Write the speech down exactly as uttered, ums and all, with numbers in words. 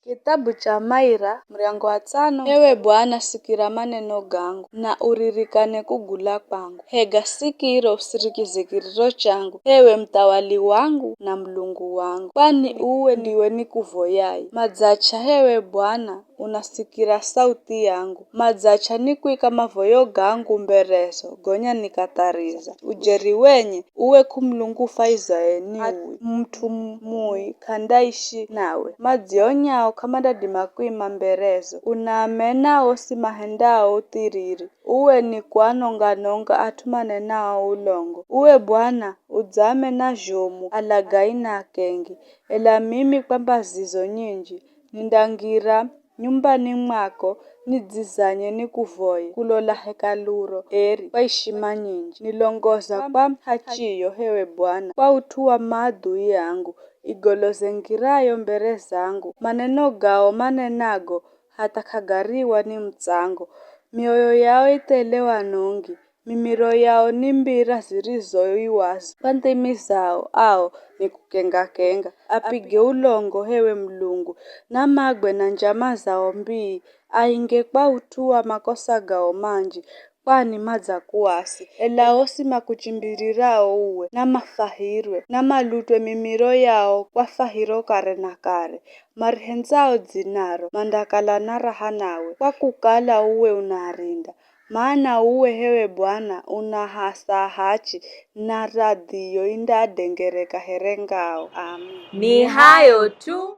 Kitabu cha Maira, muryango wa tsano. Ewe Bwana, sikira maneno gangu, na uririkane kugula kwangu. Hega sikiro usirikize kiriro changu, ewe muthawali wangu na Mulungu wangu, kwani uwe ndiwe nikuvoyaye. Madzacha, ewe Bwana, unasikira sauthi yangu. Madzacha nikwika mavoyo gangu mberezo, gonya nikathariza. Ujeri wenye, uwe k'u Mulungu ufaizaye ni uwi. Mut'u mui k'andaishi nawe. Madzionyao k'amadadima kwima mberezo. Unaamena osi mahendao uthiriri. Uwe ni kuanonga-nonga at'u manenao ulongo. Uwe Bwana, udzaamena zhomu alaghai na akengi. Ela mimi kwa mbazizo nyinji, nindangira nyumbani mwako nidzizanye nikuvoye kulola hekaluro eri kwa ishima nyinji. Nilongoza kwa hachiyo, hewe Bwana, kwa ut'u wa maadhui angu, igoloze ngirayo mbere zangu. Maneno gao manenago hatha k'agariwa ni mutsango. Mioyo yao ithele wanongi, mimiro yao ni mbira zirizoiwaza. Kwa ndhimi zao ao ni kukenga-kenga. Apige ulongo, hewe Mulungu, na magwe na njama zao mbii, ainge kwa ut'u wa makosa gao manji, kwani madzakuasi. Ela osi makuchimbirirao uwe, na mafahirwe, na malutwe mimiro yao kwa fahiro kare na kare. Marihendzao dzinaro mandakala na raha nawe, kwa kukala uwe unaarinda. Mana uwe hewe Bwana unahasa ahachi, na radhiyo indadengereka here ngao. Amen. Ni hayo tu.